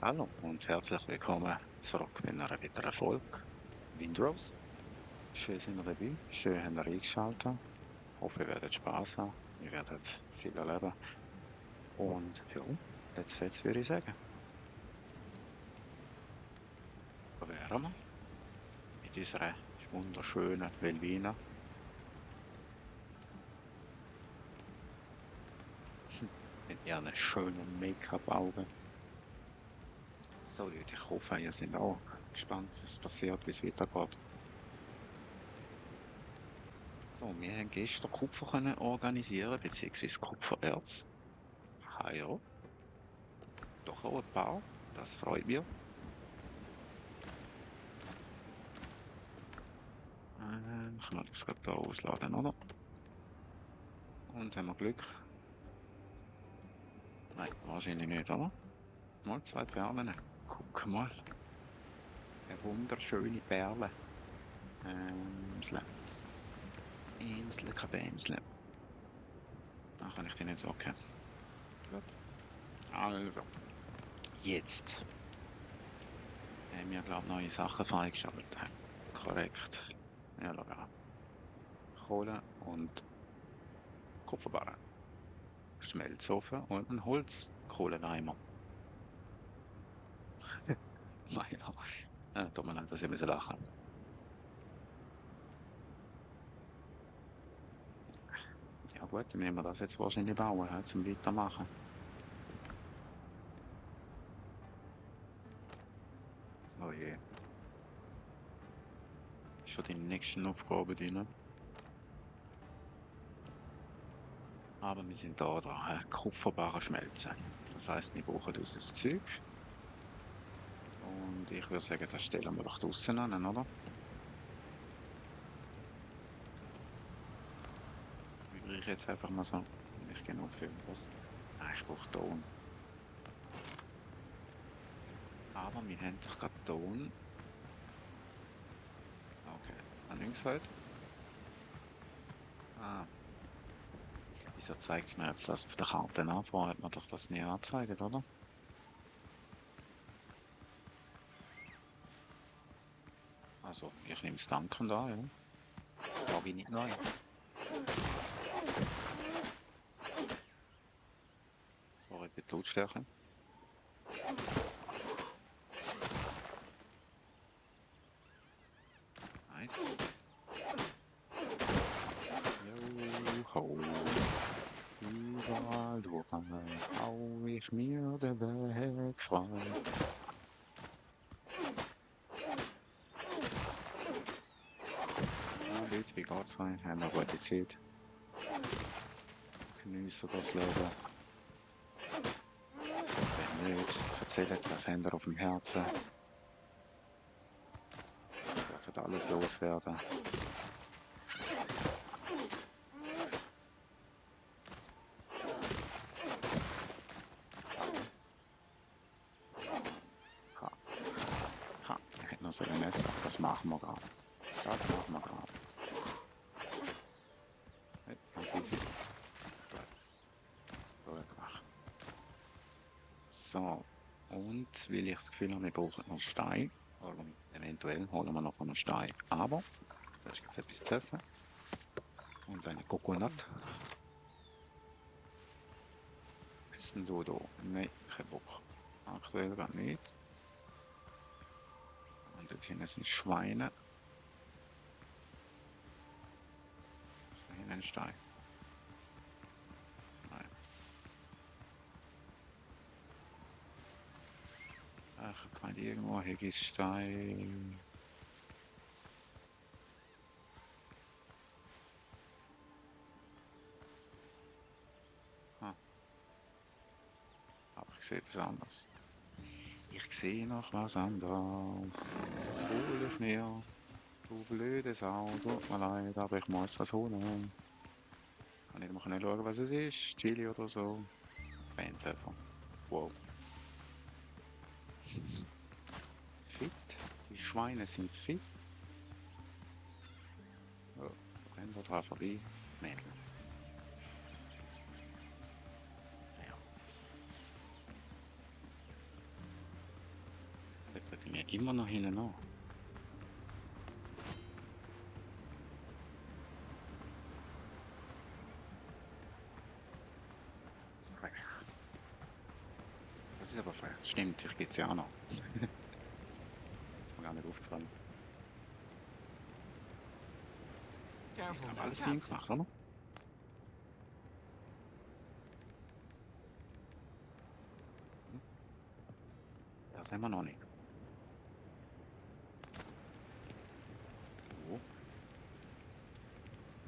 Hallo und herzlich willkommen zurück bei einer weiteren Folge Windrose. Schön sind ihr dabei, schön habt ihr eingeschaltet. Ich hoffe, ihr werdet Spaß haben, ihr werdet viel erleben. Und ja, let's fetz würde ich sagen. Da wären wir mit unserer wunderschönen Velvina mit ihren schönen Make-up-Augen. So Leute, ich hoffe, ihr seid auch gespannt, was passiert, wie es weitergeht. So, wir haben gestern Kupfer können organisieren, beziehungsweise Kupfererz. Ja, doch auch ein paar. Das freut mich. Ich muss das gerade hier ausladen, oder? Und haben wir Glück? Nein, wahrscheinlich nicht, oder? Mal zwei Perlen. Guck mal. Eine wunderschöne Perle. Ämsle. Ämsle, kein Bämsle. Ach, kann ich die nicht sagen. Gut. Also, jetzt haben wir, glaube ich, neue Sachen freigeschaltet. Korrekt. Ja, schau an. Kohle und Kupferbarren. Schmelzofen und ein Holzkohleneimer. Naja, tut mir leid, dass ich ein bisschen lachen. Ja gut, dann müssen wir das jetzt wahrscheinlich bauen, halt, zum Weitermachen. Oh je, schon die nächsten Aufgaben drin. Aber wir sind da dran, Kupferbarren schmelzen. Das heisst, wir brauchen unser Zeug. Und ich würde sagen, das stellen wir doch draussen an, oder? Würde ich jetzt einfach mal so, nicht genug für was. Nein, ich brauche Ton. Aber wir haben doch gerade Ton. Okay, habe ich gesagt? Ah, wieso zeigt es mir jetzt das auf der Karte an? Vorher hat man doch das nie angezeigt, oder? Also, ich nehme es dankend an, ja. Frage ich nicht neu. Sorry, bitte Lautstärke. Nice. Joho. Überall durchgegangen, hau ich mir den Weg frei. Ja, Leute, wie geht's euch? Haben wir eine gute Zeit? Geniessen das Leben. Wenn nicht, erzählt, was habt ihr auf dem Herzen. Ihr dürft alles loswerden. Ha, ha, ich hätte noch so ein Messer. Das machen wir gerade. Das machen wir gerade. Hey, ganz easy. Gut, gut gemacht. So, und weil ich das Gefühl habe, wir brauchen noch Stein, oder eventuell holen wir noch einen Stein, aber zuerst gibt es etwas zu essen und eine Coconut. Ist denn du da? Nein, kein Bock. Aktuell gar nicht. Und dort hinten sind Schweine. Ist da hinten ein Stein? Nein. Ach, ich meine, irgendwo hier ist Stein. Ah, aber ich sehe etwas anderes. Ich sehe noch was anderes. Das hole ich mir. Du blöde Sau, tut mir leid, aber ich muss das holen. Kann ich mal schauen, was es ist? Chili oder so? Feinpfeffer. Wow. Fit? Die Schweine sind fit? Oh, rennt da dran vorbei. Mädel. Ja. immer noch hinten an. Frech. Das ist aber frech. Stimmt, ich geht's ja auch noch. Mir gar nicht aufgefallen. Ich habe alles bei ihm gemacht, oder? Hm? Das haben wir noch nicht. Oh.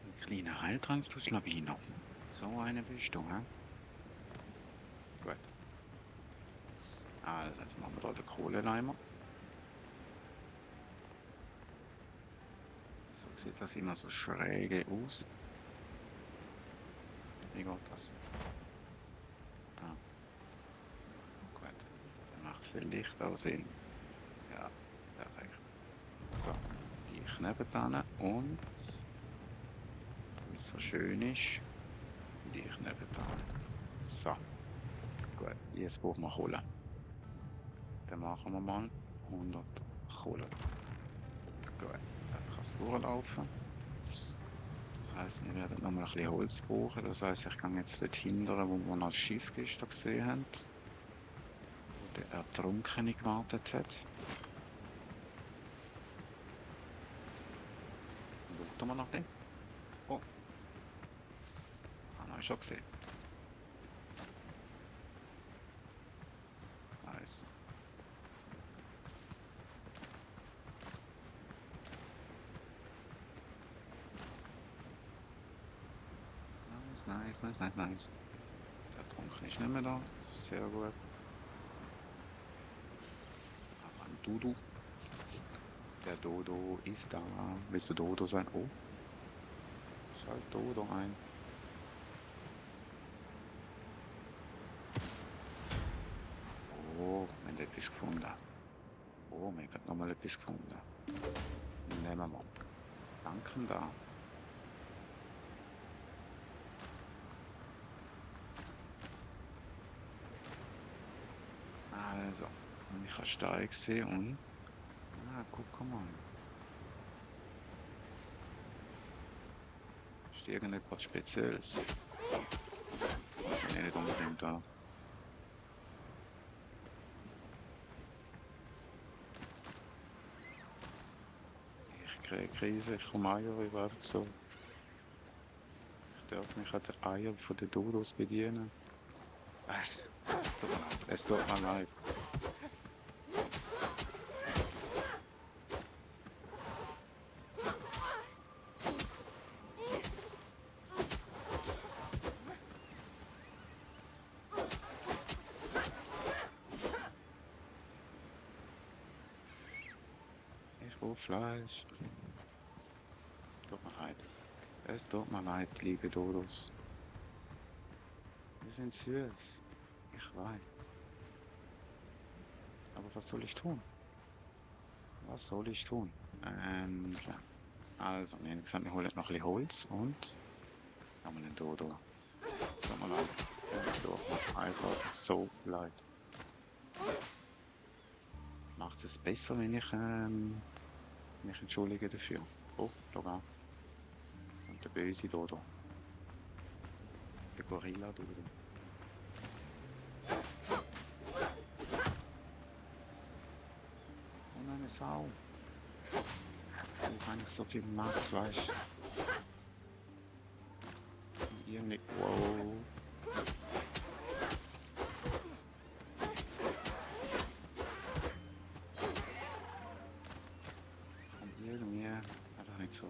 Ein kleiner Heiltrank, du Schlawiner. So eine bist du, hä? Gut. Also, jetzt machen wir da den Kohleleimer. So sieht das immer so schräge aus. Wie geht das? Ah, gut. Dann macht es vielleicht auch Sinn. Ja, perfekt. So, die nebenan und, wie es so schön ist, die nebenan. So, gut. Jetzt brauchen wir Kohle. Dann machen wir mal 100 Kohle. Gut, das kann es durchlaufen. Das heisst, wir werden nochmal ein bisschen Holz brauchen. Das heisst, ich gehe jetzt dort hindern, wo wir noch das Schiff gestern gesehen haben. Wo der Ertrunkene gewartet hat. Und schauen wir nach dem. Oh. Habe ich schon gesehen. Nice. Nice. Der Trunkene ist nicht mehr da. Das ist sehr gut. Aber ein Dudu. Der Dodo ist da. Willst du Dodo sein? Oh. Schalt Dodo ein. Oh, wir haben etwas gefunden. Oh, wir haben nochmal etwas gefunden. Nehmen wir mal. Danken da. Also, ich habe Stein gesehen und... Ah, guck mal. Ist irgendetwas Spezielles? Nee, nicht unbedingt da. Ich kriege Krise, ich komme Eier über einfach so. Ich darf mich an den Eiern von den Dodos bedienen. Es tut mir leid. Ich will Fleisch. Tut mir leid. Es tut mir leid, liebe Dodos. Die sind süß. Ich weiß. Aber was soll ich tun? Was soll ich tun? Also, wir haben gesagt, wir holen noch ein bisschen Holz und haben einen Dodo. Tut mir leid. Es tut mir einfach so leid. Macht es besser, wenn ich mich entschuldige dafür. Oh, schau an. Und der böse Dodo. Der Gorilla Dodo. Und eine Sau. Wenn ich so viel Max, weißt du. Irgendwie. Wow. Und irgendwie einfach nicht so.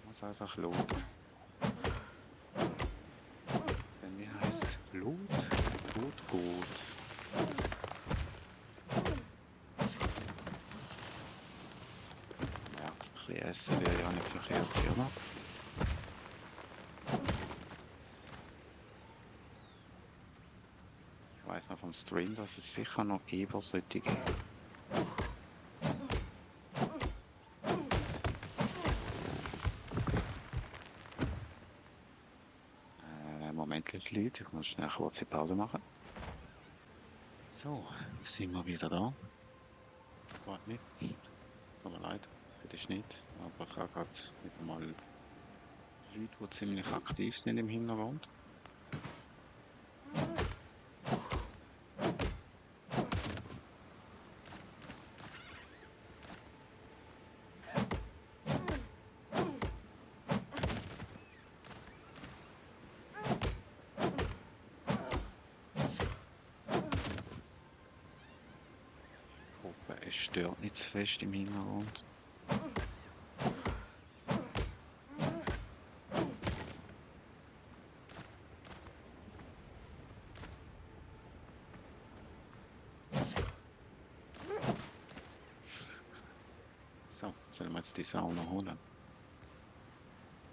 Muss einfach looten. Denn wie heißt Loot? Tut gut. Ja, ein bisschen essen wäre ja nicht verkehrt, oder? Ich weiß noch vom Stream, dass es sicher noch Eber sollte geben. Moment, Leute, ich muss schnell kurze Pause machen. So, sind wir wieder da. Warte nicht. Tut mir leid für den Schnitt, aber ich habe gerade wieder mal Leute, die ziemlich aktiv sind im Hintergrund. Ich hoffe, es stört nicht zu fest im Hintergrund. So, sollen wir jetzt die Sauna holen?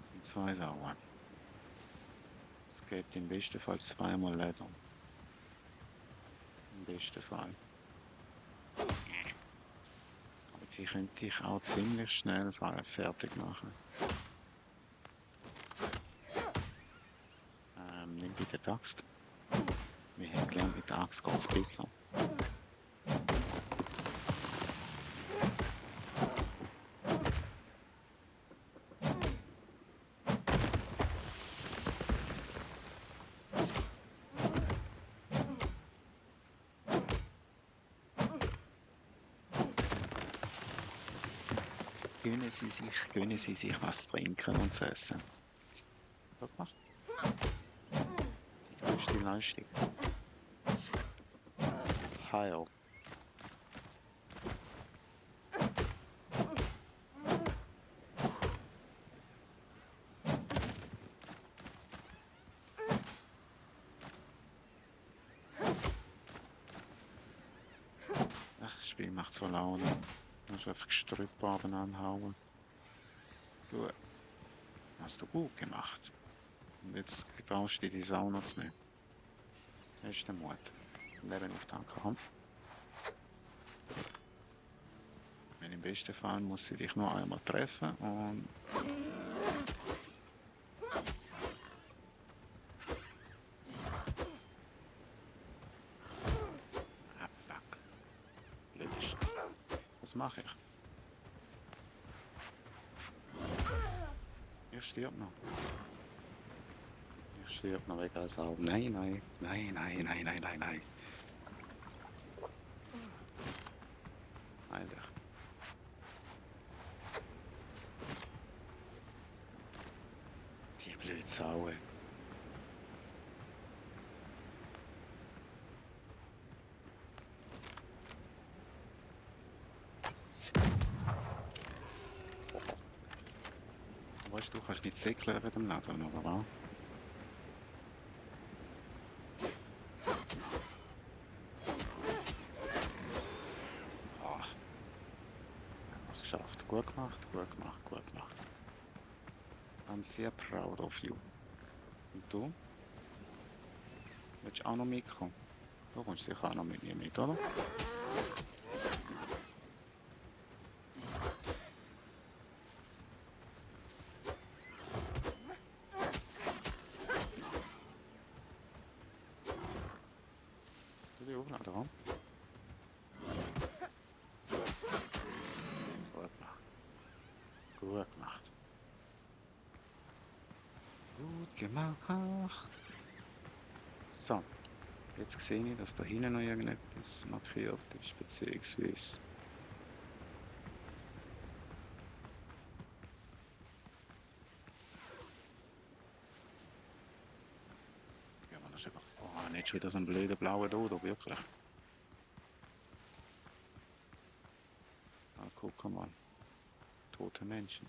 Das sind zwei Sauern. Es gibt im besten Fall zweimal Leder. Im besten Fall. Aber sie könnte dich auch ziemlich schnell fertig machen. Nimm bitte die Axt. Wir hätten gern mit der Axt geht's besser. Gönnen Sie sich was zu trinken und zu essen. Guck mal. Die größte Leistung. Heil. Ach, das Spiel macht so Laune. Du musst einfach Gestrüpp anhauen. Gut. Hast du gut gemacht. Und jetzt traust du dir die Sauna zu nehmen. Das ist der Mut. Leben auf Tank haben. Wenn im besten Fall muss sie dich nur einmal treffen und... Ah, fuck. Blödisch. Was mache ich? Ich stirb noch. Ich stirb noch weg als Sau. Nein, nein. Nein, nein, nein, nein, nein, nein. Alter. Die blöde Sau, ey. Weißt du, du kannst nicht säckeln bei dem Laden, oder was? Ah, wir haben es geschafft. Gut gemacht, gut gemacht, gut gemacht. I'm sehr proud of you. Und du? Willst du auch noch mitkommen? Du kommst sicher auch noch mit mir mit, oder? Du die aufladen, oder? Gut gemacht. Gut gemacht. Gut gemacht. So. Jetzt sehe ich, dass da hinten noch irgendetwas markiert ist, beziehungsweise... Ja, man ist einfach... Oh, nicht schon wieder so ein blöder blauer Dodo, wirklich. Ah, guck mal. Tote Menschen.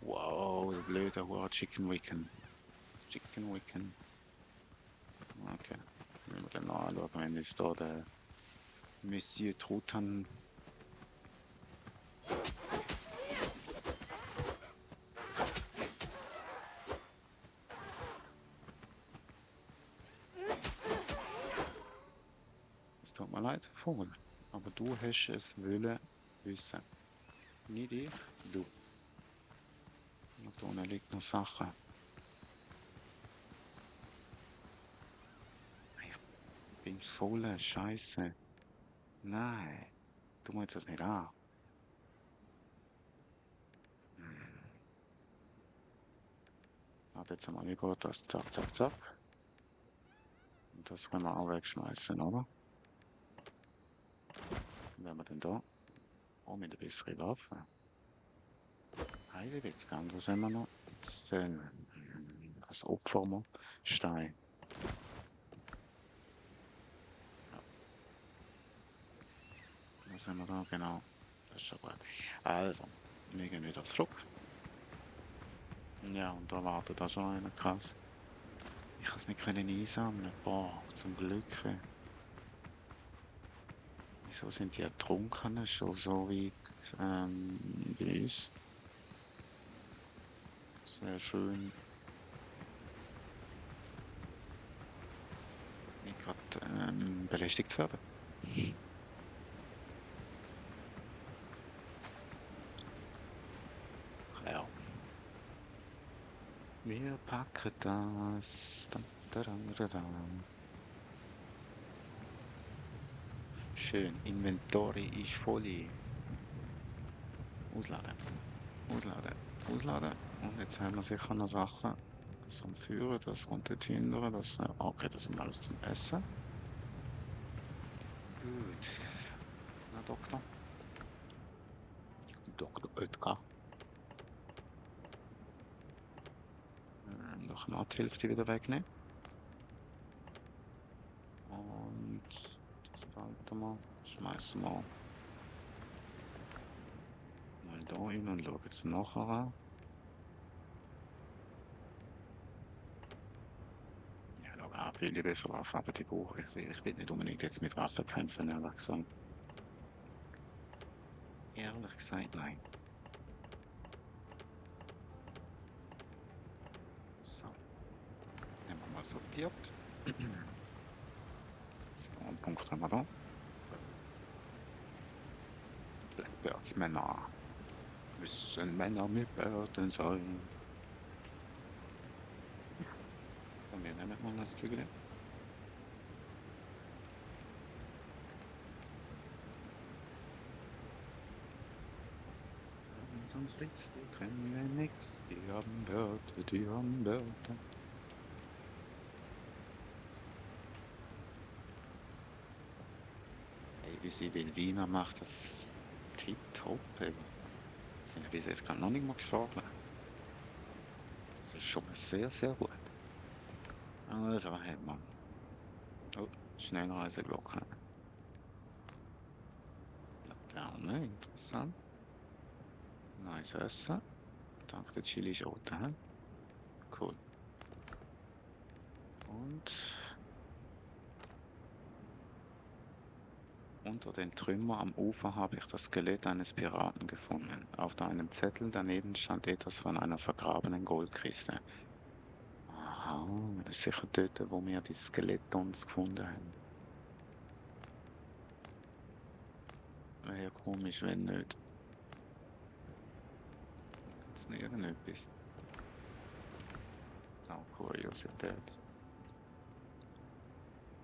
Wow, der blöde Hua Chicken Wicken. Chicken Wicken. Okay. Wenn wir dann noch anschauen, wenn uns da der Monsieur Truthahn... Es tut mir leid, Vogel. Aber du hast es wollen wissen. Nicht ich, du. Und da unten liegt noch Sachen. Ich bin voller Scheiße. Nein, tu mir jetzt das nicht an. Warte jetzt mal, wie geht das? Zack, zack, zack. Und das können wir auch wegschmeißen, oder? Wie haben wir denn da? Oh, mit ein bisschen Waffe. Heidewitzgang, was haben wir noch? Das Opferstein. Ja, was haben wir da? Genau. Das ist schon gut. Also, wir gehen wieder zurück. Ja, und da wartet auch schon einer krass. Ich kann es nicht können einsammeln. Boah, zum Glück. Wieso sind die Ertrunkenen schon so weit bei uns? Sehr schön. Nicht gerade belästigt zu werden. Ja. Wir packen das. Dam, dadam, dadam. Schön. Inventory ist voll. Ausladen. Ausladen. Ausladen. Und jetzt haben wir sicher noch Sachen zum Führen. Das kommt dort hinten. Das, okay, das sind alles zum Essen. Gut. Na, Doktor. Doktor Oetker. Da können wir auch die Hälfte wieder wegnehmen. Und das behalten wir. Schmeißen wir mal da hin und schauen jetzt nachher an. Ja, schau an, viel bessere Waffen, aber die brauche ich. Ich will nicht unbedingt jetzt mit Waffen kämpfen, ehrlich gesagt. Ehrlich gesagt, nein. So. Haben wir mal sortiert. So, einen Punkt haben wir da. Blackbirds Männer. Müssen Männer mit Bärten sein. So, wir nehmen mal das Tügel. Sonst nichts, die können wir nix. Die haben Bärte, die haben Bärte. Ey, unsere Wilwina macht das tipptopp, ey. Sind wir bis jetzt gerade noch nicht mal gestorben. Das ist schon mal sehr, sehr gut. Also, haben wir. Oh, Schnellreiseglocke. Laterne, interessant. Nice Essen. Dank der Chili-Schote, hä? Cool. Und unter den Trümmern am Ufer habe ich das Skelett eines Piraten gefunden. Auf einem Zettel daneben stand etwas von einer vergrabenen Goldkiste. Aha, das ist sicher dort, wo wir die Skelett uns gefunden haben. Wäre ja komisch, wenn nicht. Gibt's noch irgendetwas? Oh, Kuriosität.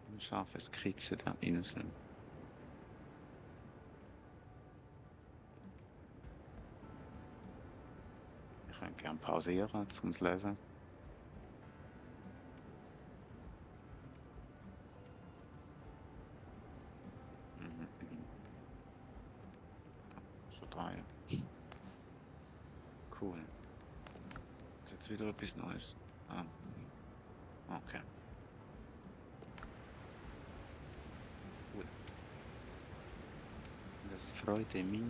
Eine scharfe Skizze der Insel. Ich kann gern pausieren zum Lesen. Mhm, mhm. Schon drei. Cool. Ist jetzt wieder etwas Neues. Ah, okay. Cool. Das freut mich.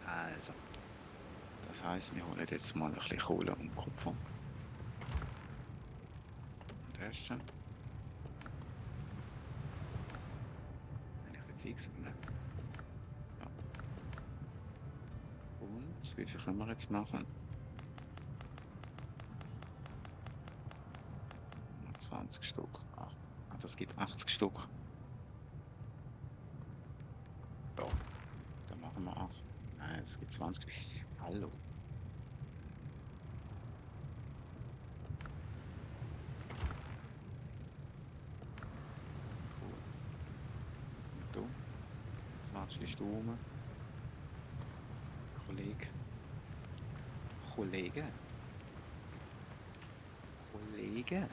Also, das heißt, wir holen jetzt mal ein bisschen Kohle und Kupfer. Und Äste. Wenn ich es jetzt eingesammelt. Ja. Und wie viel können wir jetzt machen? 20 Stück. Ach, das gibt 80 Stück. Ja, dann machen wir auch. Nein, es gibt 20. Hallo. Cool. Und du? Was machst du rum? Kollege? Kollege? Kollege?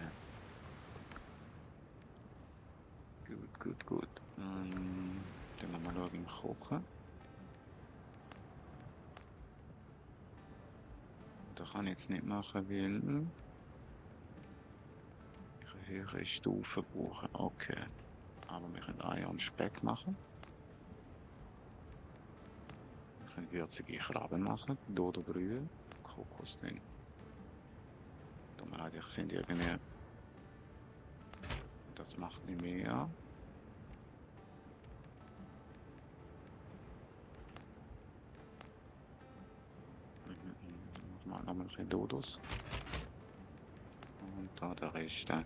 Gut, gut, gut. Dann wir mal schauen im Kochen. Da kann ich jetzt nicht machen, weil ich eine höhere Stufe brauche. Okay. Aber wir können Eier und Speck machen. Wir können würzige Krabben machen. Dodo Brühe. Kokos drin. Tut mir leid, ich finde irgendwie, das macht nicht mehr. Machen wir nochmal ein bisschen Dodos. Und da der Rest. So.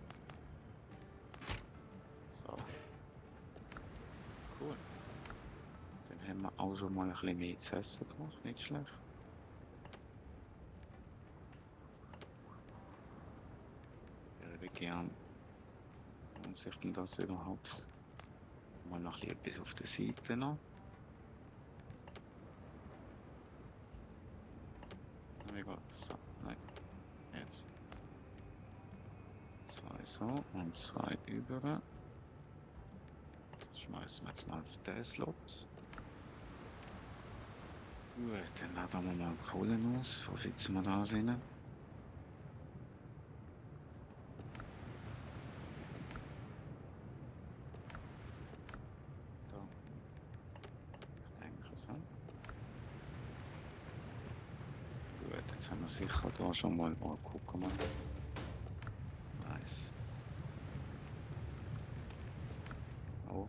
Cool. Dann haben wir auch schon mal ein bisschen mehr zu essen gemacht. Nicht schlecht. Ich würde gern. Lohnt sich denn das überhaupt? Mal noch etwas auf der Seite noch. Wie geht's? So, nein. Jetzt. Zwei so und zwei über. Das schmeißen wir jetzt mal auf den Slot. Gut, dann laden wir mal Kohlen aus. Wo sitzen wir da drinnen? Da. Ich denke so. Gut, jetzt haben wir sicher da schon mal. Oh, gucken wir. Nice. Oh.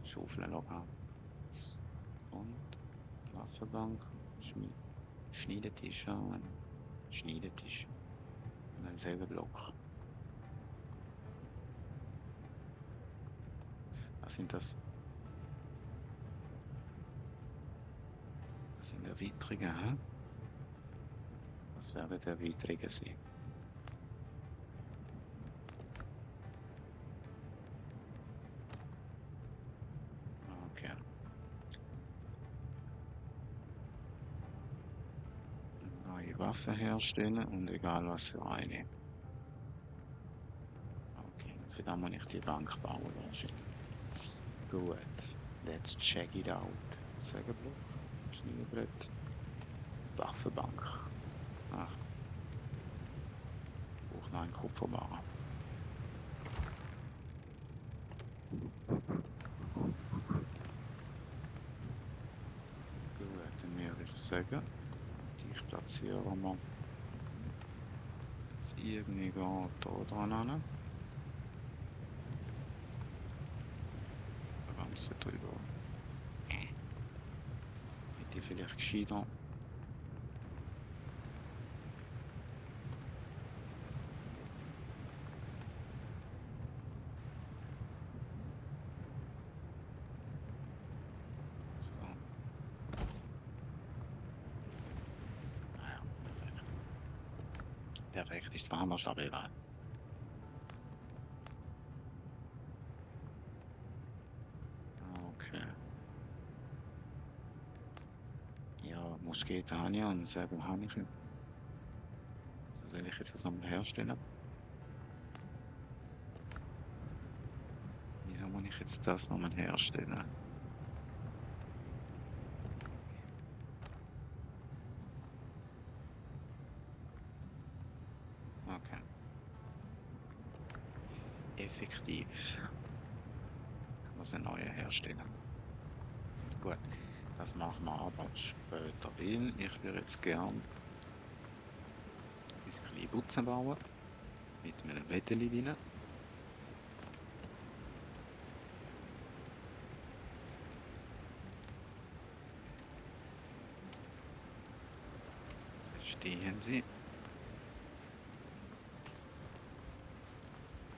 Schaufeln locker. Und Waffenbank. Schneidetisch an. Schneidetisch. Und ein Sägeblock. Was sind das? Das sind Erweiterungen, hä? Was werden die Erweiterungen sein? Okay. Neue Waffen herstellen und egal was für eine. Okay, für das muss ich die Bank bauen wahrscheinlich. Gut, let's check it out. Sägeblock, Schneidebrett, Waffenbank. Ach, braucht noch einen Kupferbarren. Gut, dann würde ich sagen, die platzieren wir jetzt irgendwie da dran an. Ganz drüber. Hätte ich vielleicht gescheiter. So. Ah ja, perfekt. Perfekt, ist warmer stabil. Okay. Ja, Muskete habe ich und Säbel habe ich. Also soll ich jetzt das nochmal herstellen? Wieso muss ich jetzt das nochmal herstellen? Okay. Effektiv. Ich muss einen neuen herstellen. Gut, das machen wir aber später, weil ich würde jetzt gern ein kleine Putzen bauen. Mit einem Bettchen drin. Verstehen Sie?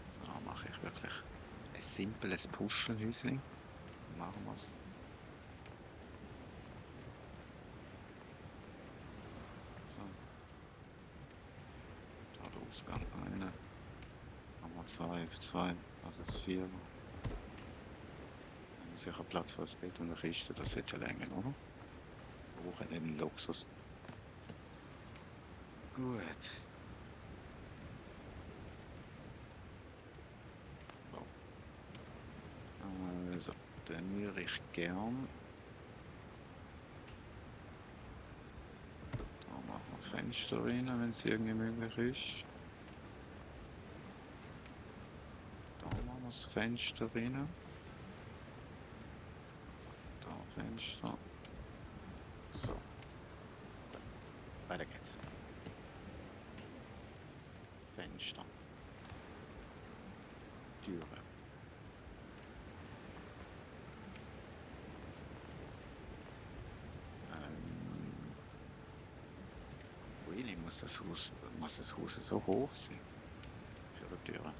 So mache ich wirklich ein simples Puschelhäuschen. Machen wir es. Ausgang eine. Nummer 2, F2, das ist 4. Ein sicher Platz fürs Bett und eine Kiste, das hätte länger, oder? Wir brauchen den Luxus. Gut. So. Also, dann würde ich gern. Da machen wir Fenster rein, wenn es irgendwie möglich ist. Da machen wir das Fenster rein. Da Fenster. So. Gut. Weiter geht's. Fenster. Türe. Really, muss das Haus so hoch sein? Für die Türe.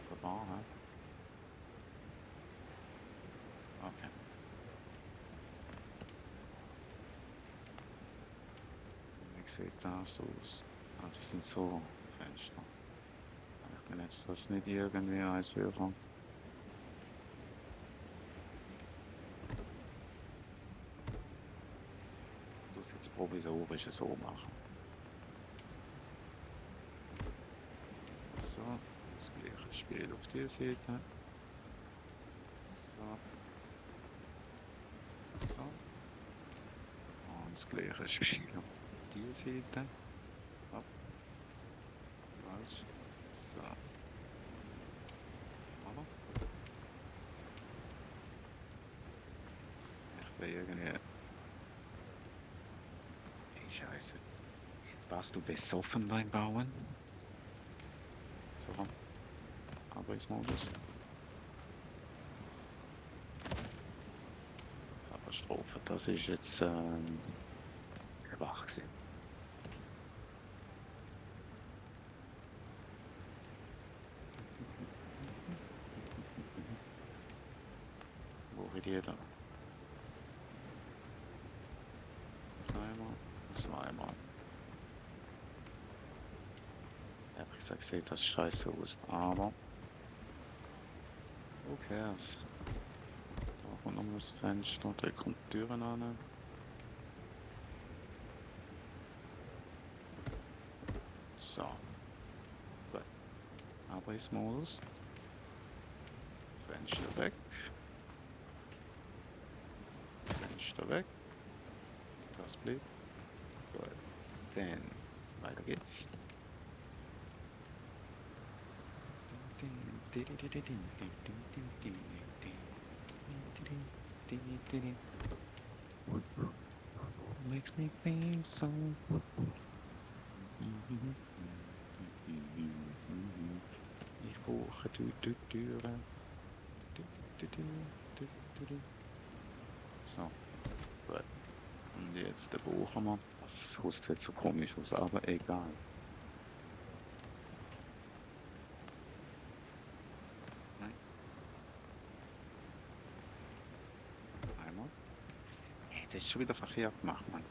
Offenbar, hä? Okay. Wie sieht das aus? Ah, das sind so Fenster. Ich bin jetzt das nicht irgendwie als Hörer. Du musst jetzt provisorisch so machen. So, das gleiche Spiel auf dieser Seite. So. So. Und das gleiche Spiel auf dieser Seite. Hopp. Falsch. So. Aber. Ich will irgendwie. Ey, Scheiße. Warst du besoffen beim Bauen? So. Arbeitsmodus. Katastrophe. Das ist jetzt wach gewesen. Wo wird jeder? Einmal, zweimal. Ehrlich gesagt sieht das scheiße aus, aber who cares? Da kommt noch das Fenster, da kommt die Türen an. So. Gut. Arbeitsmodus. Fenster weg. Fenster weg. Das blieb. Gut. Dann weiter geht's. Makes me feel so. Ich brauche die Türen. So, gut. Und jetzt brauchen wir. Das Haus sieht so komisch aus, aber egal. Nein. Einmal. Jetzt ist schon wieder verkehrt gemacht, Mann.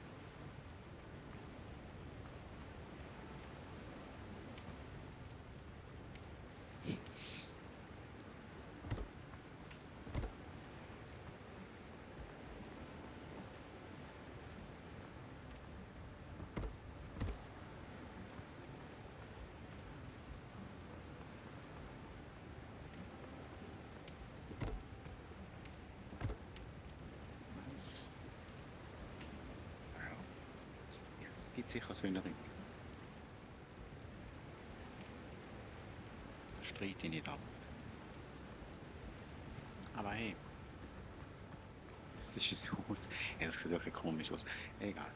Nice. Ja. Jetzt gibt sicher so einen Ring. Streite ich nicht ab. Aber hey. Das ist so aus. Ja, das sieht wirklich komisch aus. Egal.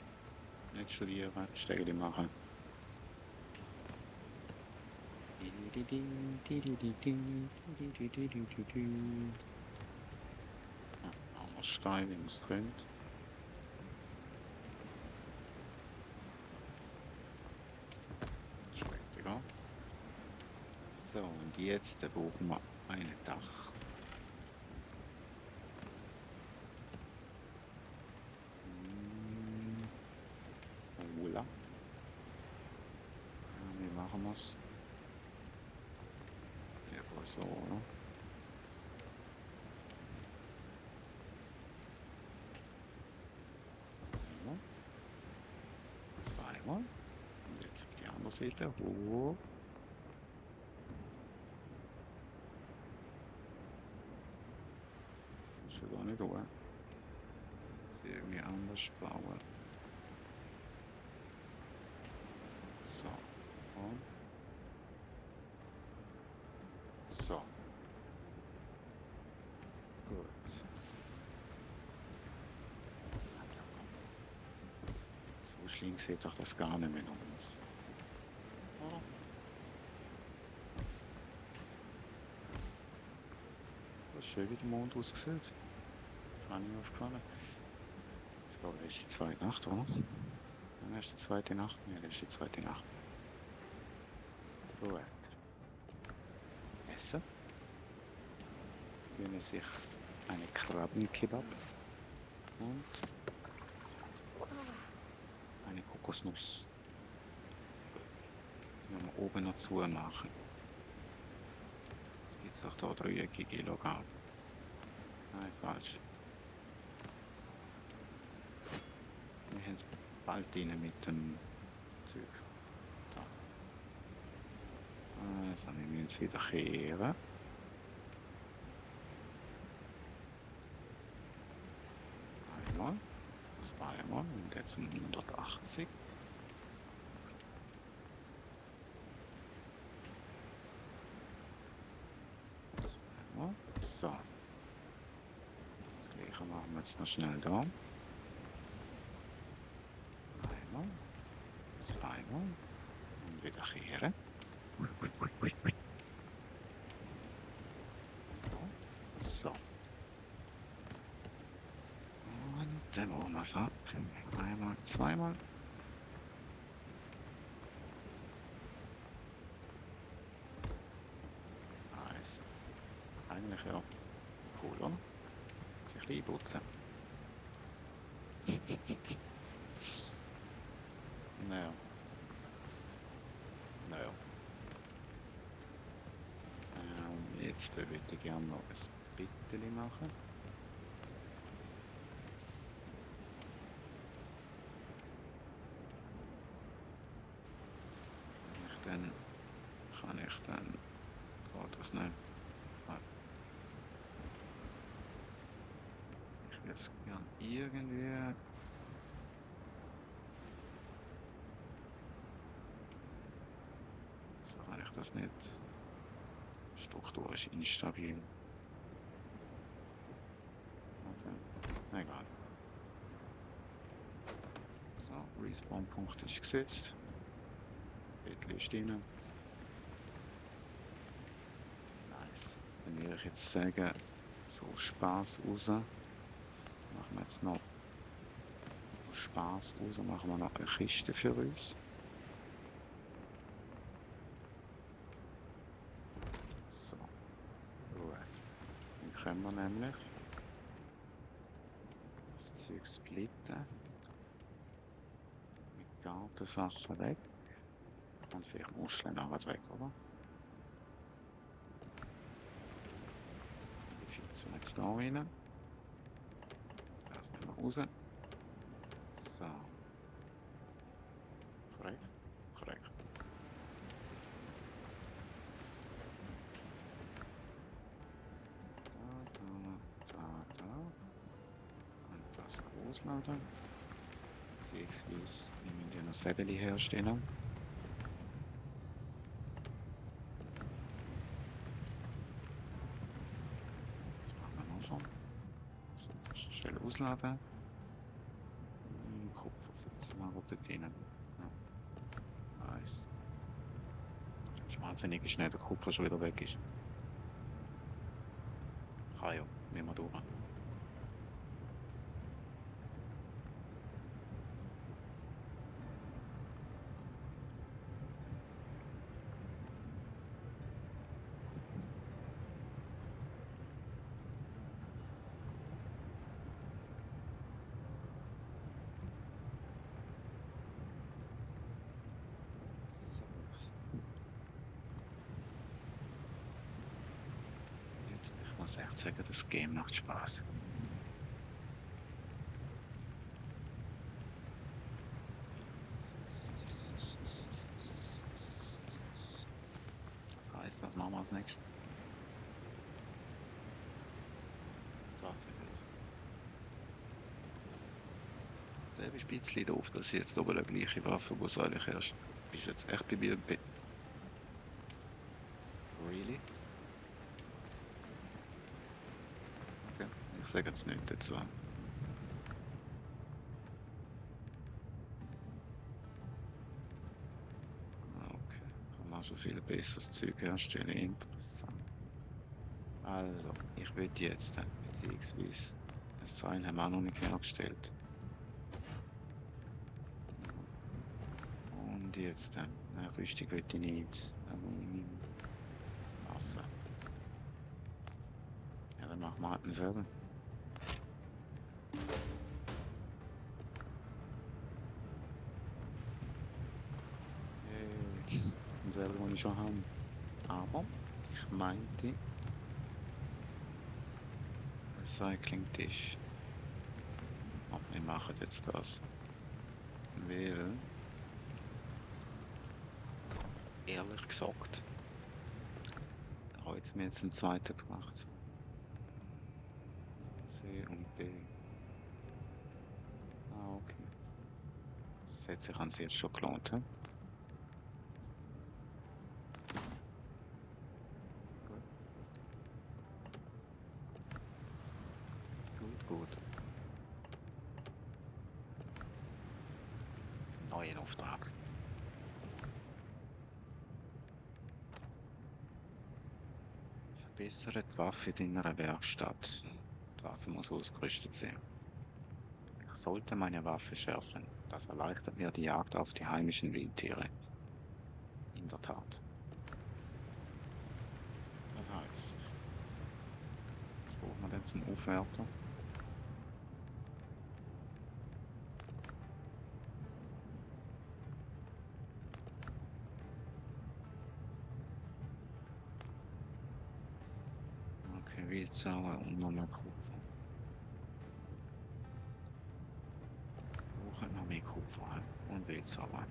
Nicht studieren, Stege machen. Machen wir Stein, wie man es könnt. Schmeckt egal. So, und jetzt brauchen wir ein Dach. wir's. Irgendwo so, oder? Einmal. Zweimal. Und jetzt auf die andere Seite hoch. Schon gar nicht hoch. Das irgendwie anders bauen. So. Und. So. Gut. So schlimm sieht doch das gar nicht mehr aus. Oder? Das ist schön, wie der Mond aussieht. Ist mir nicht aufgefallen. Ich glaube, das ist die zweite Nacht, oder? Dann ist die zweite Nacht. Ja, das ist die zweite Nacht. Gut. Essen. Gönnen sich eine Krabbenkebab und eine Kokosnuss. Gut. Jetzt müssen wir oben noch zumachen. Jetzt gibt es doch da dreieckige Logal. Nein, falsch. Wir haben es bald rein mit dem Zeug. Da. Also, wir müssen es wieder kehren. Einmal, zweimal und jetzt um 180. Zweimal. So. Das gleiche machen wir jetzt noch schnell da. Einmal, zweimal und wieder kehren. So. Und dann machen wir es ab. Einmal, zweimal. Nice. Eigentlich ja cool, oder? Sich ein bisschen putzen. Naja. Naja. Jetzt würde ich gerne noch ein Bitterli machen. Dann kann ich dann geht das nicht. Ich will es gerne irgendwie. So kann ich das nicht. Die Struktur ist instabil. Okay, egal. So, Respawn-Punkt ist gesetzt. Bitterli ist drin. Nice. Dann würde ich jetzt sagen, so Spaß raus. Machen wir jetzt noch Spaß raus, machen wir noch eine Kiste für uns. So, gut. Dann können wir nämlich das Zeug splitten. Mit Gartensachen weg. Und vielleicht Muscheln nachher weg, oder? Die Pfütze jetzt da rein. Das tun wir raus. So. Korrekt. Korrekt. Da. Und das ausladen. Beziehungsweise, wir müssen ja noch Säbeli herstellen. Das machen wir noch so. So, das schnell ausladen. Kupfer für das mal dort drinnen. Ja. Nice. Das ist wahnsinnig, wie schnell der Kupfer schon wieder weg ist. Ah ja, nehmen wir durch. So. muss echt sagen, das Game macht Spaß. Das heißt, was machen wir als nächstes? Waffenwürfe. Selbe ist ein bisschen doof, dass ich jetzt oben die gleiche Waffe, wo soll ich erst? Bist du jetzt echt bei mir? Really? Okay, ich sage jetzt nichts dazu. Okay, kann man schon viel besseres Zeug herstellen. Interessant. Also, ich will jetzt, beziehungsweise, das Seil haben wir auch noch nicht hergestellt. Und jetzt, eine Rüstung will ich nicht. Waffe. Ja, dann machen wir halt einen selber. Den selber, den ich schon habe. Aber ich meinte, Recycling-Tisch. Oh, wir machen jetzt das. Weil, ehrlich gesagt, habe ich mir jetzt einen zweiten gemacht. C und B. Ah, okay. Das hat sich an sich schon gelohnt, he? Gut. Gut, gut. Neuen Auftrag. Verbessere die Waffe in deiner Werkstatt. Die Waffe muss ausgerüstet sein. Ich sollte meine Waffe schärfen. Das erleichtert mir die Jagd auf die heimischen Wildtiere. In der Tat. Das heißt, was brauchen wir denn zum Aufwerten? Okay, Wildsauer und nochmal Kupfer. Brauchen noch mehr Kupfer und Wildsauer.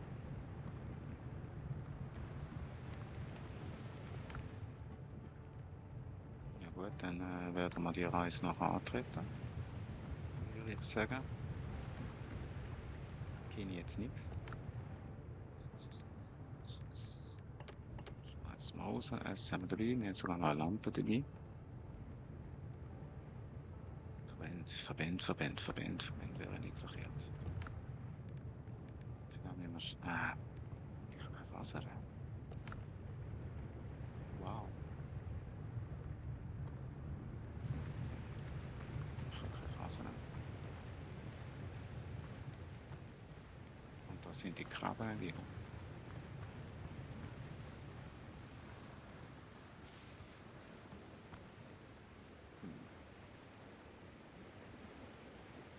Ja gut, dann werden wir die Reise noch antreten. Würde ich jetzt sagen. Kenne ich jetzt nichts. Schmeiß mal raus. Es haben wir dabei. Wir haben sogar noch eine Lampe dabei. Verband wäre nicht verkehrt. Vielleicht nehmen wir. Ich habe kein Wasser. Wow. Ich habe kein Wasser. Und da sind die Krabben wieder.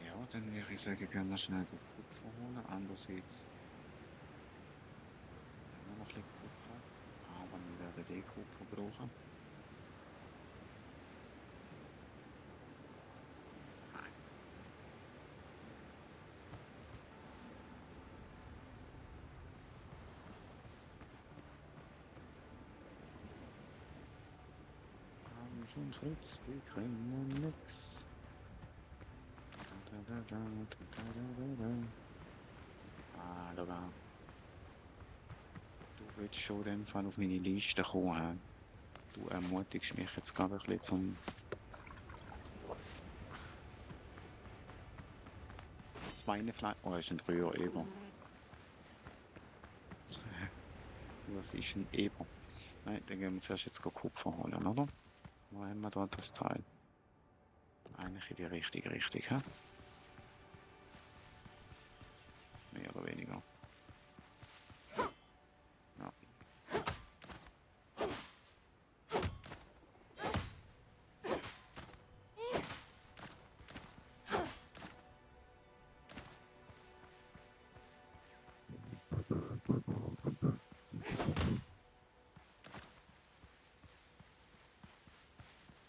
Ja, dann wäre ich sagen, können wir schnell den Kupfer holen. Andererseits haben wir noch ein bisschen Kupfer. Aber wir werden den Kupfer brauchen. Nein. Hans und Fritz, die können nix. Ah, da. Du willst schon in dem Fall auf meine Liste kommen. Du ermutigst mich jetzt gerade ein bisschen zum. Schweinefleisch. Oh, ist ein Rühreber. Was ist ein Eber? Nein, dann gehen wir zuerst jetzt Kupfer holen, oder? Wo haben wir da das Teil? Eigentlich in die richtige Richtung, hä? Mehr oder weniger. Ja.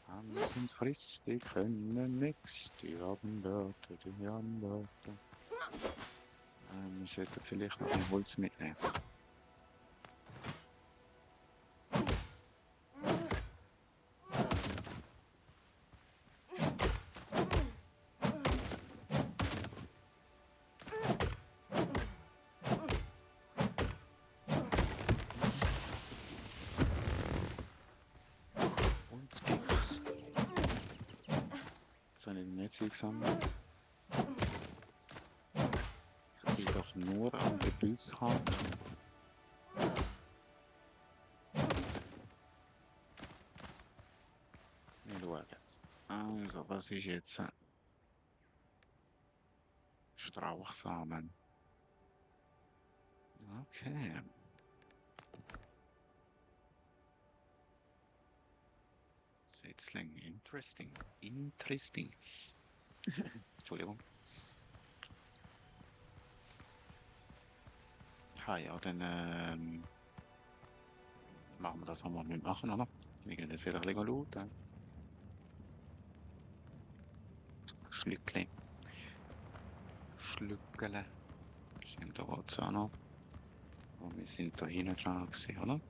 Hans und frisst, die können nix, die haben Wörter, die haben Wörter. Wir sollten vielleicht noch ein Holz mitnehmen. Holzgigs. Soll ich nicht Zeug sammeln? Ich will doch nur an Gebüsch haben. Wir schauen jetzt. Also, was ist jetzt? Strauchsamen. Okay. Setzling, interesting. Interesting. Entschuldigung. Ja, dann machen wir das einmal nicht machen, oder? Wir gehen jetzt wieder ein bisschen looten. Schlückle. Schlückele. Stimmt, da geht's auch noch. Und wir sind da hinten dran gewesen, oder?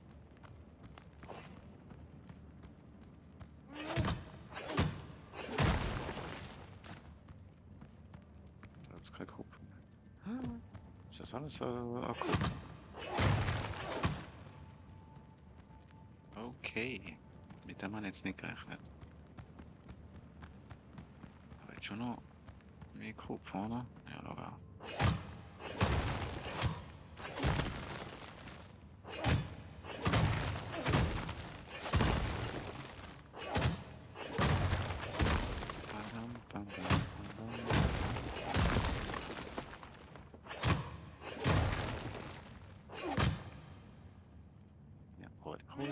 Da hat's keinen Kopf mehr. Ist das alles akut? Okay. Mit dem haben wir jetzt nicht gerechnet. Aber jetzt schon noch mehr Kopf, oder? Ja, locker. Ja, heute raus.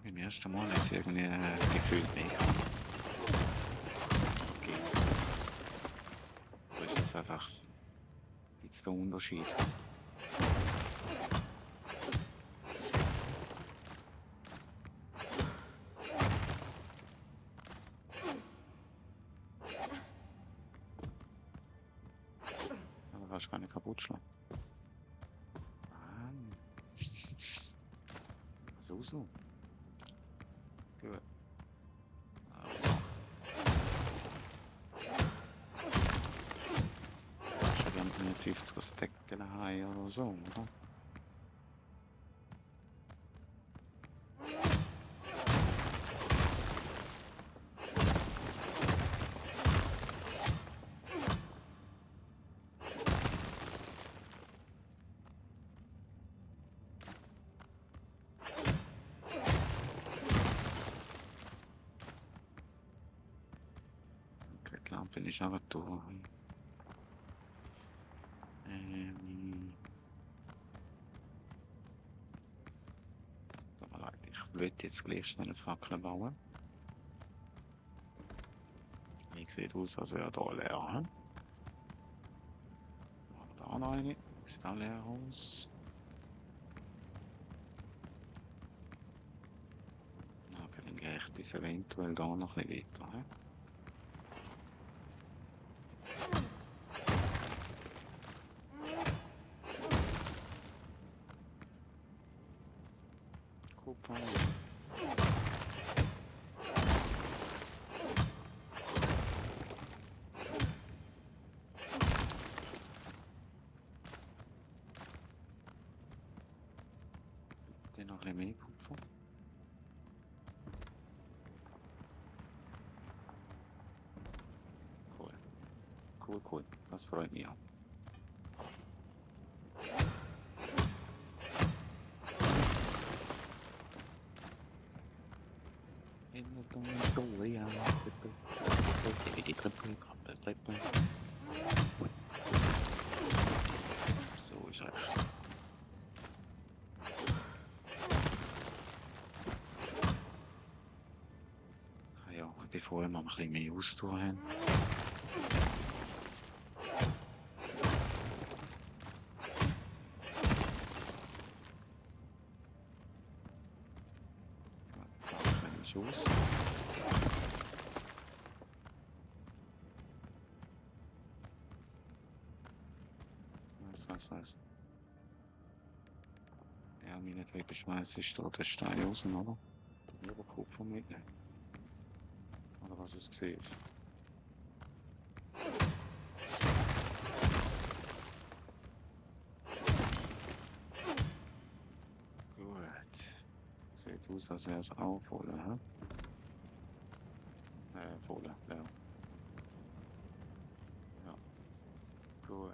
Im ersten Mal ist irgendwie gefühlt mega. Okay. Da ist das einfach. Gibt's da Unterschied? Aber kannst du gar nicht kaputt schlagen. Ah. So. Gut. Also. Schon gerne eine 50er Stack haben oder so, oder? Okay, die Lampe ist aber durch. Tut mir leid, ich will jetzt gleich schnell eine Fackel bauen. Ich sieht aus, als wäre da leer. Machen wir da auch noch eine. Sieht auch leer aus. Okay, dann gehe ich das eventuell da noch ein bisschen weiter. Kupfer. Bitte noch ein bisschen mehr Kupfer. Cool. Das freut mich auch. In der Dunkeln, ja. Die Treppe. So ist er. vorher mal ein bisschen mehr Ausdauer haben. Einen Schuss. Was. Ja, meine Trägerschmeiß ist da der Stein raus, oder? Lieber Kupfer mitnehmen. Oder was es gesehen ist. Gut. Sieht aus, als wäre es auch voll, hä? Voll, ja. Ja. Gut.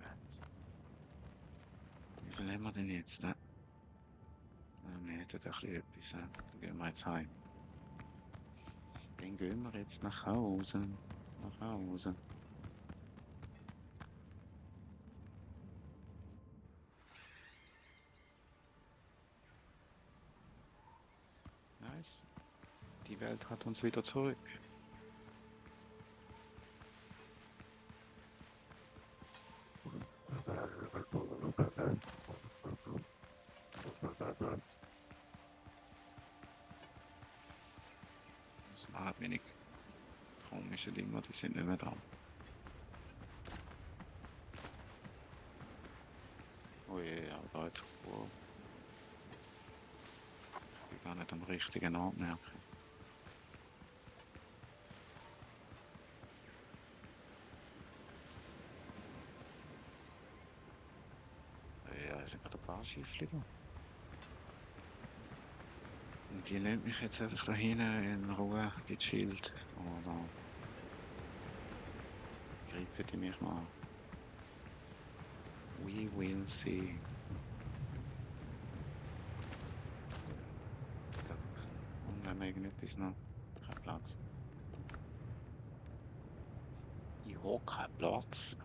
Wie viel haben wir denn jetzt, ne? Wir hätten ein bisschen etwas, dann gehen wir jetzt heim. Dann gehen wir jetzt nach Hause. Nach Hause. Nice. Die Welt hat uns wieder zurück. Das sind ein wenig komische Dinge, die sind nicht mehr da. Oh je, aber da jetzt wow. Ich bin gar nicht am richtigen Ort merken. Ja, es sind gerade ein paar Schiffchen da. Und die lässt mich jetzt einfach da hinten in Ruhe gechillt. Oder greifen die mich noch an? We will see. Und haben wir irgendetwas noch? Kein Platz. Ich habe keinen Platz.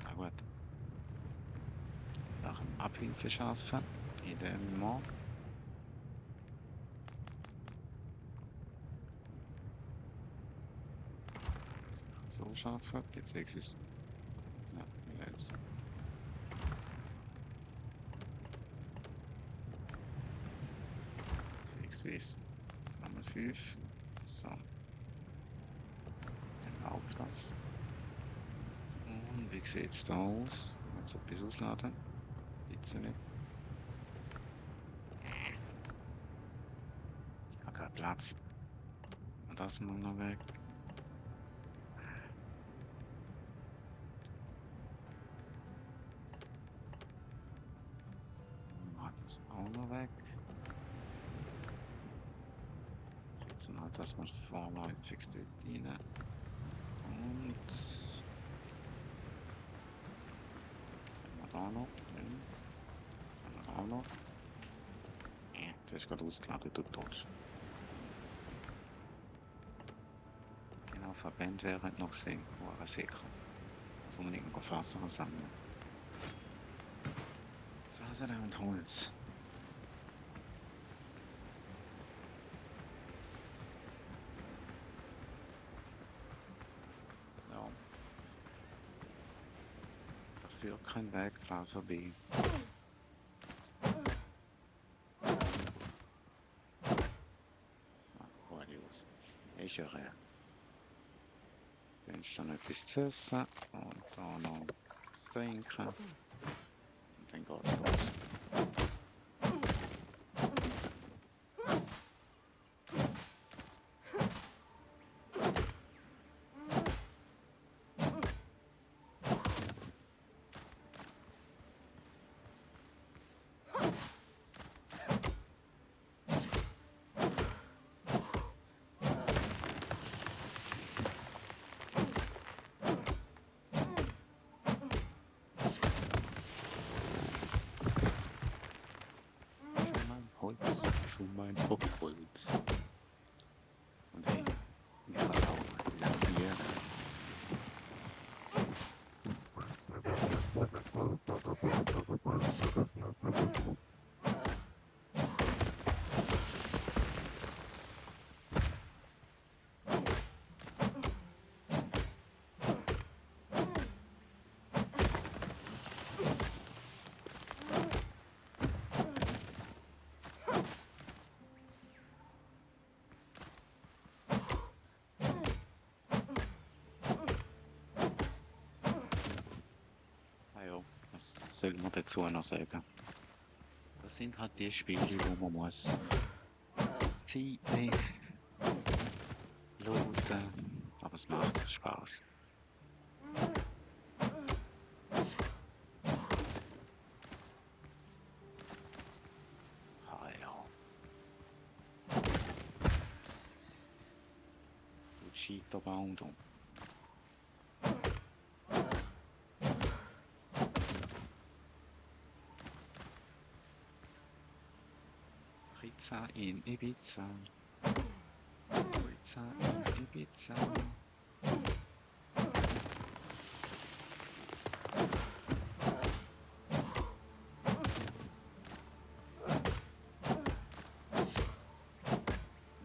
Na gut. Nach dem Abhilfe schaffen, indem wir so schaffen, beziehungsweise ja, jetzt. Beziehungsweise Nummer 5. So. Dann auch das. Und wie sieht es da aus? Jetzt etwas ausladen. Bitte nicht. Ich habe keinen Platz. Und das mal noch weg. Mal das auch noch weg. Jetzt mal das mal vorläufig dort rein. Und was haben wir da noch? Und was haben wir da noch? Ja, der ist gerade ausgeladen, du Totsch. Genau, Verbände wären noch gesehen, waren sicher. Also unbedingt noch Faser sammeln. Faser und Holz. Ja. Da führt kein Weg dran vorbei. Kurios. Ist ja recht. Dann ist schon etwas zu essen und da noch zu trinken. Und dann geht's los. Schon mein Hochholz. Und hey, ich habe auch Lavier. Ah ja, was soll man dazu noch sagen? Das sind halt die Spiele, wo man muss Zeit nehmen, loaden, aber es macht ja Spaß. Ah ja, gut Scheiterbaum da. Pizza in Ibiza. Pizza in Ibiza.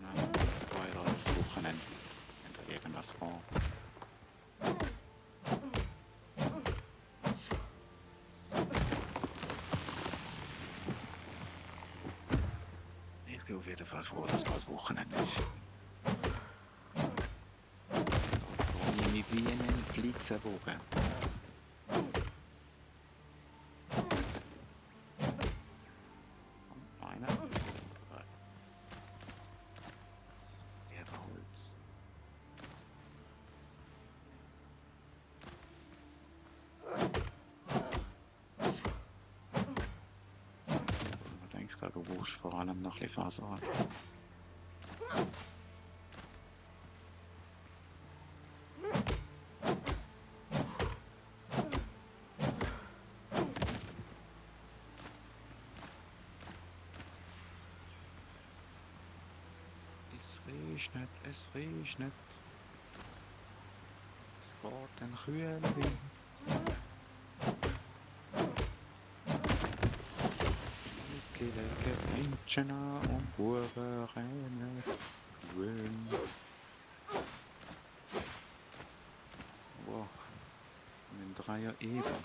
Na, zwei Leute das Wochenende. Wenn da irgendwas vor. Ich bin auf jeden Fall froh, dass bald Wochenende ist. Da freue ich mich wie einen Flitzebogen. Einer. Der Holz. Ich denke, da du brauchst vor allem noch ein bisschen Faser. Es regnet, es regnet. Es geht ein kühler Wind. Die legen Mädchen an und Buben rennen. Grün. Wow, ein Dreier Eber.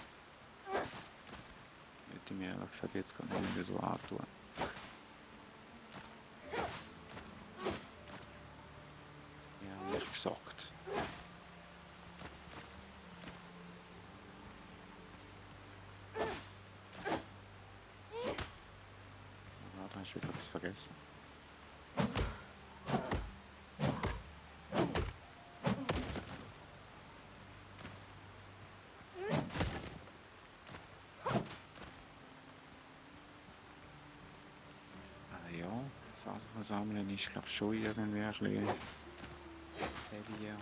Hätte ich mir ehrlich gesagt jetzt gar nicht mehr so antun. Ehrlich gesagt. Ja, da hast du wieder etwas vergessen. Ah ja, Faser sammeln ist glaube ich schon irgendwie ein bisschen heavier.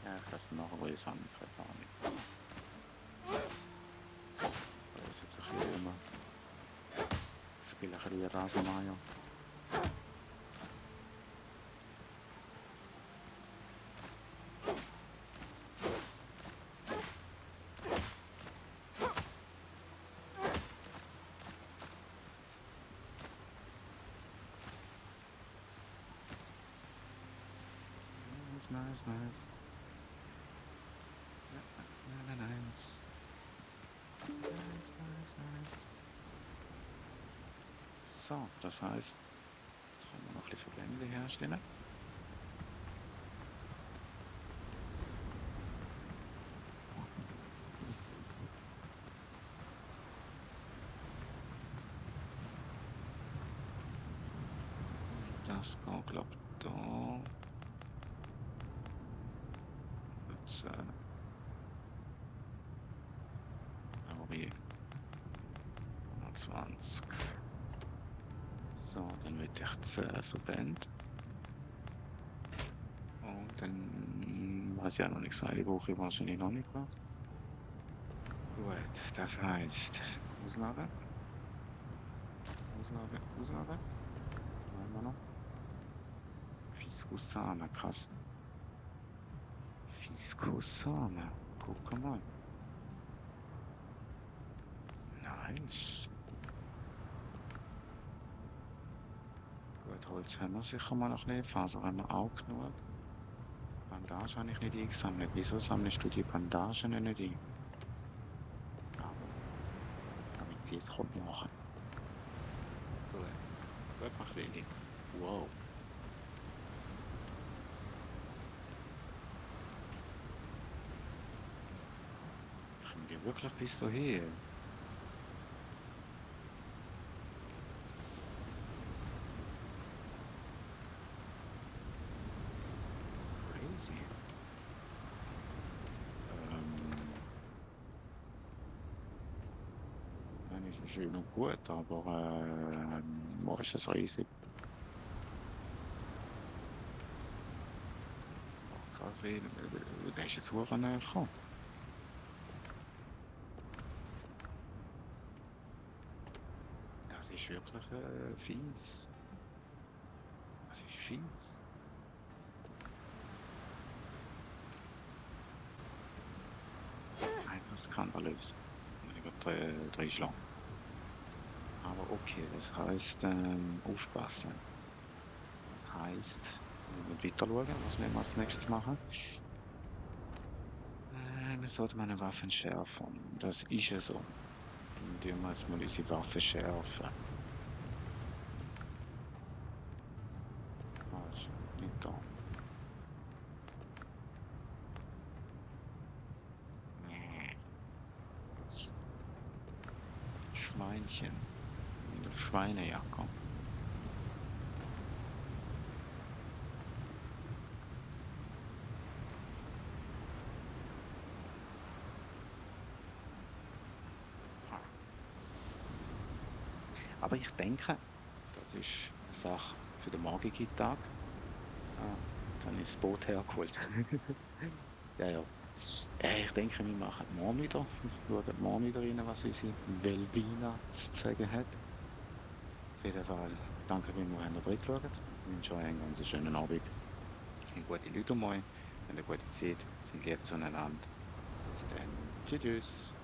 Ja, ich lasse noch ein bisschen sammeln, keine Ahnung. Das ist jetzt ein bisschen immer. Ich spiele ein bisschen Rasenmäher. Nice, nice. Ja, nice. Nice, nice, nice. So, das heißt, jetzt können wir noch ein bisschen Verbände herstellen. Das geht, glaube ich, da. Jetzt, wie 120. So, dann wird ich 10 Verbände. Und dann weiß ich auch noch nicht sagen, die Woche wahrscheinlich noch nicht mehr. Gut, das heißt, auslagern. Auslagern, auslagern. Was haben wir noch? Fiskusame, krass. Fiskusame, guck mal. Nice. Gut, Holz haben wir sicher mal noch nicht, Faser haben wir auch genug. Bandage habe ich nicht eingesammelt. Wieso sammelst du die Bandagen nicht ein? Aber damit jetzt kommt nachher. Gut, gut macht Willi. Wow. Kommen die wirklich bis dahin? Crazy. Dann ist es schön und gut, aber wo ist das riesig? Oh, krass, wie, der ist jetzt sehr näher gekommen. Das ist wirklich fies. Das ist fies. Einfach skandalös. Wenn ich gerade drei schlagen. Aber okay, das heißt, aufpassen. Das heißt, wir weiter schauen, was wir als nächstes machen. Wir sollten meine Waffen schärfen. Das ist ja so. Dann tun wir jetzt mal unsere Waffe schärfen. Falsch, nicht da. Nee. Schweinchen. In der Schweinejacke. Aber ich denke, das ist eine Sache für den morgigen Tag. Ah, dann ist das Boot hergeholt. Ja, ja. Ich denke, wir machen morgen wieder. Schauen morgen wieder rein, was unsere Velvina zu sagen hat. Auf jeden Fall, danke, wenn ihr reingeschaut habt. Ich wünsche euch einen ganz schönen Abend. Eine gute Leute um euch. Eine gute Zeit. Sind lieb zueinander. Bis dann. Tschüss. Tschüss.